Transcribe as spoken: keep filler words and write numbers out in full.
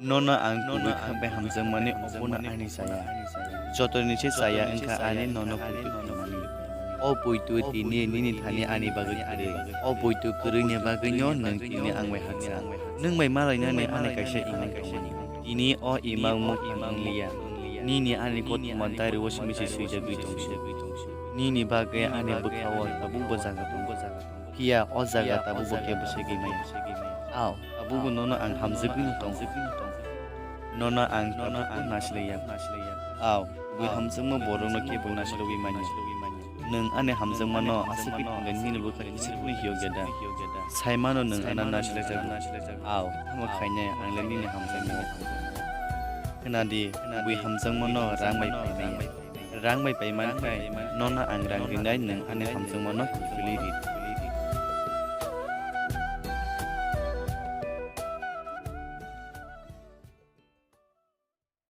Nono ang kubui kha bai hamjakmani, obono ani chaya. Jotoini se chaya wngkha ani nono poito khaimani. O poito tini nini thani ani bagwi kwrwi. O poito kwrwini bagwino nwng tini ang bai hakjak. Nwng bai malainani ani kaisa imang tongmani. Tini o imang muphang wngliya. Nini ani kothoma diary-o simi se swijagwi tongsi. Nini bagwi ani bwkha-o tabukbo jaga tongo. Phiya o jaga tabukbo kebo segwi maya. Ao, tabukbo nono ang hamjagwino tongo. Nono ang tabukbo nasilaiya. Ao, kubui hamjakma borokno kebo nasilaiwi manya. Nwng ani hamjakmano aswk khe thangkhe nini bwkha khe sirikno hiyokya da? Saimano nwng ano nasilaijago. Ao, tamo khainai ang le nini hamjakmao. Khwnadi, kubui hamjakmano rang bai paimaya. Rang bai paimankhai, nono ang rang rinai nwng ani hamjakmano fulfilwi ri.